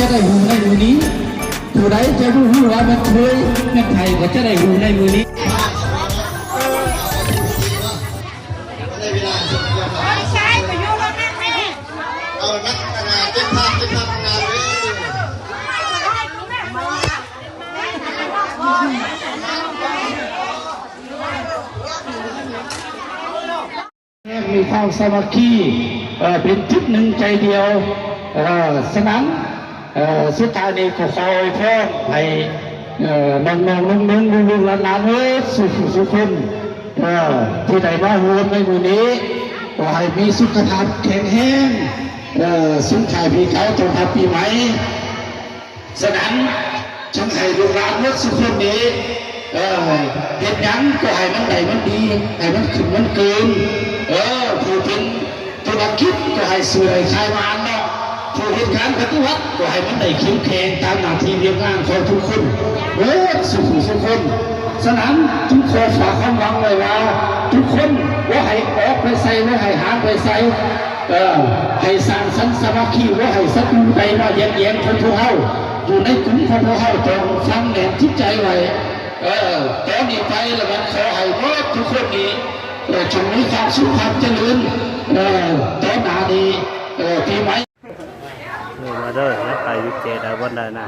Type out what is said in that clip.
ໄດ້ຮູ້ໃນມື້ນີ້ ຜູ້ໃດຈະຮູ້ວ່າແມ່ນເຄີຍແມ່ນໃຜ ກໍຈະໄດ້ຮູ້ໃນມື້ນີ້. ມີຄວາມສາມັກຄີ ເອີ ເປັນຈິດໜຶ່ງໃຈດຽວ. ເອີ ສະນັ້ນ ເອີ ສຸດທ້າຍນີ້ກໍຂໍອວຍພອນໃຫ້ ເອີ ນ້ອງໆ ລຸງໆ ລູກໆ ຫຼານໆ ເອີ ສູ່ຜູ້ສູ່ຄົນ ເອີ ທີ່ໄດ້ມາຮ່ວມໃນມື້ນີ້ ຂໍໃຫ້ມີສຸຂະພາບແຂງແຮງ ເອີ ສົ່ງທ້າຍປີເກົ່າຕ້ອນຮັບປີໃໝ່. ສະນັ້ນ ຈຶ່ງໃຫ້ລູກຫຼານໝົດສູ່ຄົນນີ້ ເອີ ເຮັດຫຍັງກໍໃຫ້ມັນໄດ້ມັນດີ ໃຫ້ມັນຂຶ້ນມັນເກີນ. ເອີ ຜູ້ເປັນທຸລະກິດກໍໃຫ້ຊື້ໄດ້ຂາຍໝານເນາະ ຜູ້ເຮັດການປະຕິວັດກໍໃຫ້ມັນໄດ້ເຂັ້ມແຂງຕາມໜ້າທີ່ວຽກງານຂອງທຸກຄົນ ເບິດສູ່ຜູ້ສູ່ຄົນ. ສະນັ້ນ ຈຶ່ງຂໍຝາກຄວາມຫວັງໄວ້ວ່າ ທຸກຄົນບໍ່ໃຫ້ອອກໄປໃສ ບໍ່ໃຫ້ຫ່າງໄປໃສ ເອີ ໃຫ້ສ້າງສັນສາມັກຄີ ບໍ່ໃຫ້ສັດຕູໃດມາບຽດບຽນຂອງພວກເຮົາ. ຢູ່ໃນກຸ່ມຂອງພວກເຮົາຕ້ອງຝັງແໜ້ນຈິດໃຈໄວ້. ເອີ ຕອນນີ້ໄປລະແມ່ນຂໍໃຫ້ໝົດທຸກຄົນນີ້ ເອີ ຈົ່ງມີຄວາມສຸກຄວາມຈະເລີນ ເອີ ຕໍ່ໜ້ານີ້ ເອີ ປີໃໝ່. ເອີ ມາເດີ ມາໄປຢູ່ເຈດາບ່ອນໃດນະ.